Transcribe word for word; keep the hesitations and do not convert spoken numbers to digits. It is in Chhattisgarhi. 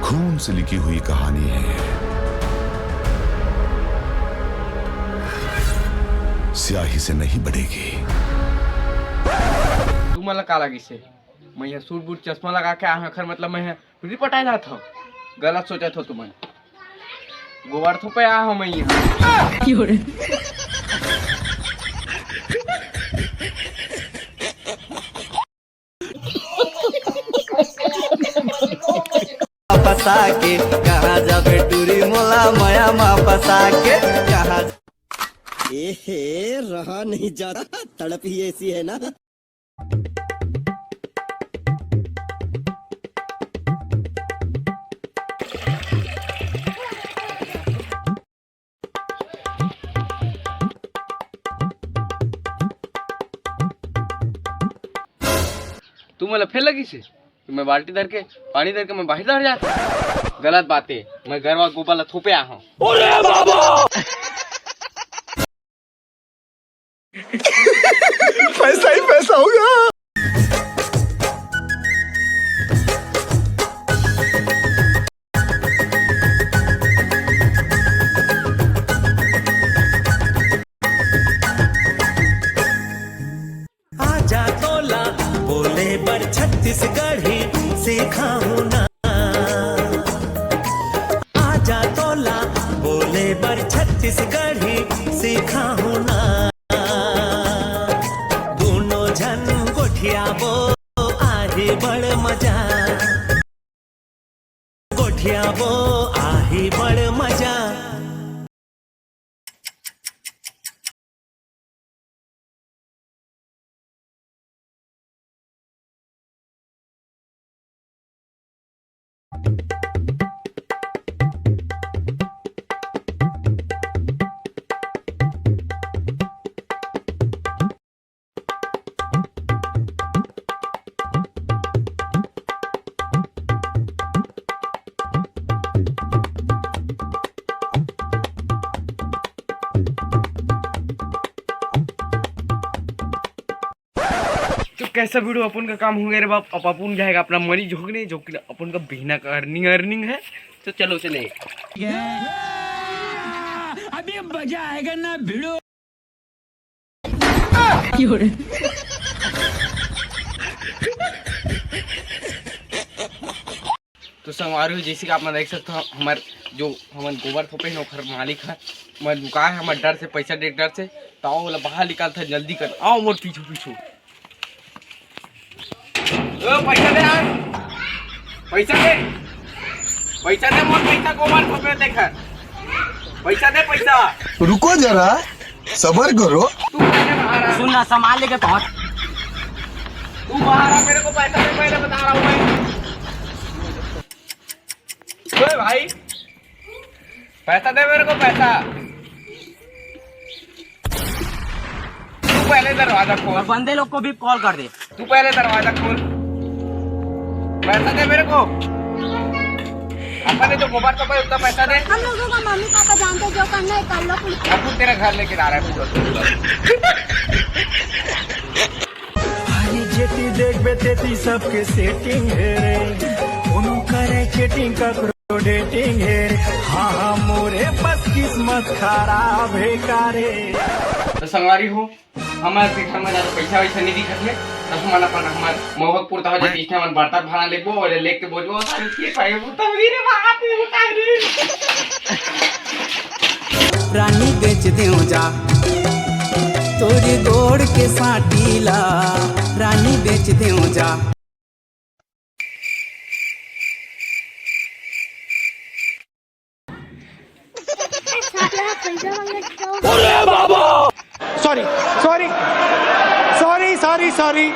खून से लिखी हुई कहानी है, स्याही से नहीं बनेगी। तुमन ला का लगिस हे? मैं ह सूट बूट चश्मा लगा के आए हंव, एखर मतलब मैं ह टूरी पटाए जात हंव। गलत सोचत हो तुमन। गोबर थोपे आए हंव मैं ह। फंसा के कहाँ जाबे टूरी मोला मया मा फंसा के कहाँ ए हे, रहा नहीं जाता, तड़प ही ऐसी है ना। तू मोला फेर लगिस हे कि मैं बाल्टी धर के, पानी धर के मैं बाहिर डहर जात हंव। गलत बात हे, मैं गरवा गोबर ला थोपे आए हंव। पैसा ही पैसा होगा। आजा तोला बोले बर छत्तीसगढ़ी सिखाहूं ना। आजा तोला बोले बर छत्तीसगढ़ी सिखाहूं ना। दूनों झन गोठियाबो आही बड़ मजा। गोठियाबो आही बड़ मजा। तो कैसा वीडियो अपन का काम हो गया रे बाप। अब अपन जाएगा अपना मरीज झोंकने, जो कि अपन का बिहना का अर्निंग अर्निंग है। तो चलो चले। अभी मजा आएगा ना भिड़ो। तो संगवारी हो, जैसे कि आप मन देख सकते हो, हमर जो हमन गोबर थोपे हैं, ओखर मालिक है, मैं लुकाए है, हमर डर से, पैसा दे डर से, तो आओ, ओला बाहर निकालत है, जल्दी कर, आओ मोर पीछू पीछू। ओ, पैसा दे यार, पैसा दे, पैसा दे, मोर पैसा गोबर थोपे देख, पैसा दे, पैसा। रुको जरा, सबर करो। तू पहले बाहर आ। सुन ना, संभाल लेके पहुंच। तू बाहर आ, मेरे को पैसा दे, पहले बता रहा हूँ मैं। ओए भाई, पैसा दे मेरे को, पैसा। तू पहले दरवाजा खोल। और बंदे लोग को भी कॉल कर दे। तू पहले दरवाजा खोल, पैसा दे मेरे को। अपन ने जो गोबर थोपा है, उतना पैसा दे। हम लोगों का मम्मी पापा जानते, जो करना है कर लो। अब तू तेरा घर लेके आ रहा है पूरा। अरे जेती देखबे तेती सबके सेटिंग हे रे, कोनो करे चीटिंग ककरो डेटिंग हे रे। हाँ हाँ मोरे बस किस्मत खराब हे का रे। तो संगवारी हो, हमर के घर में ज्यादा पैसा वैसा नहीं दिखत हे, तो हमन अपन हमर महुआ के पुरता हो जाए, इसने हमन बर्तन भाड़ा लेबो और लेके बोलबो, "शांति पाए, वो तो मेरे बाप, वो तो मेरे।" रानी बेच देव जा तोरे गोड़ के साटी ला, रानी बेच देव जा। Sorry sorry sorry sorry sorry.